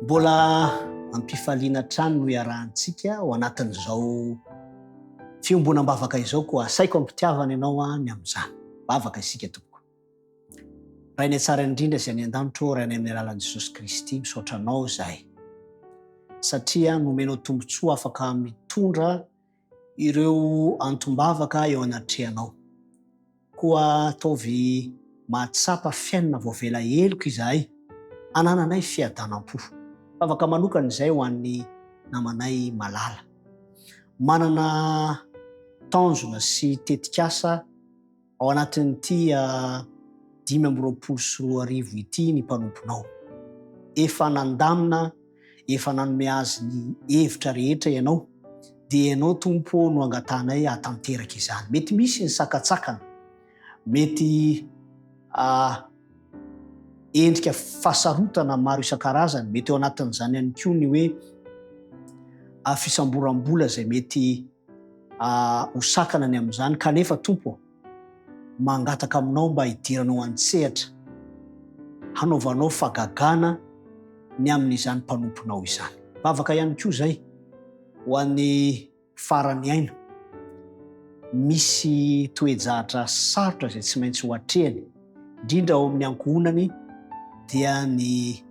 Mbola am-pifaliana hatrany no iarahantsika ao anatin'izao fiombonam-bavaka izao koa asaiko am-pitiavana ianao ny amin'izany. Vavaka isika tompoko. Rainay tsara indrindra izay any an-danitra ô, Rainay amin'ny alalan'i Jesosy Kristy, misaotra Anao izahay satria nomenao tombontsoa afaka mitondra ireo antom-bavaka eo anatrehanao. Koa ataovy mahatsapa fiainana voavela heloka izahay, anananay fiadanam-po. Vavaka manokana izay ho an'ny namanay malala. Manana tanjona sy tetikasa Ao anatin'ity 2025 ity ny mpanomponao. Efa nandamina, efa nanome azy ny hevitra rehetra Ianao, dia Ianao Tompo ô no angatahanay hahatanteraka izany. Mety misy ny sakantsakana, mety endrika fahasarotana maro isan-karazany, mety ao anatin'izany ihany koa ny hoe fisamboram-bola izay mety ho sakana ny amin'izany kanefa Tompo ô, mangataka aminao mba hidiranao an-tsehatra hanaovanao fagagana ny amin'izany mpanomponao izany. Vavaka ihany koa izay ho an'ny farany aina. Misy toe-jahatra sarotra izay tsy maintsy ho atrehany, indrindra ao amin'ny ankohonany dia ny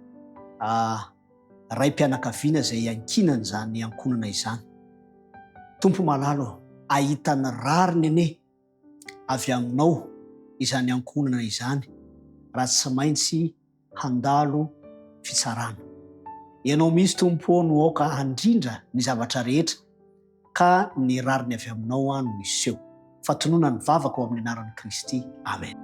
raim-pianakaviana izay iankinany izany ankohonana izany. Tompo malala ô, ahita ny rariny anie avy aminao izany ankohonana izany raha tsy maintsy handalo fitsarana. Ianao mihitsy Tompo ô no aoka handrindra ny zavatra rehetra ka ny rariny avy aminao no hiseho. Fa tonona ny vavaka ao amin'ny anaran'i Kristy. Amen.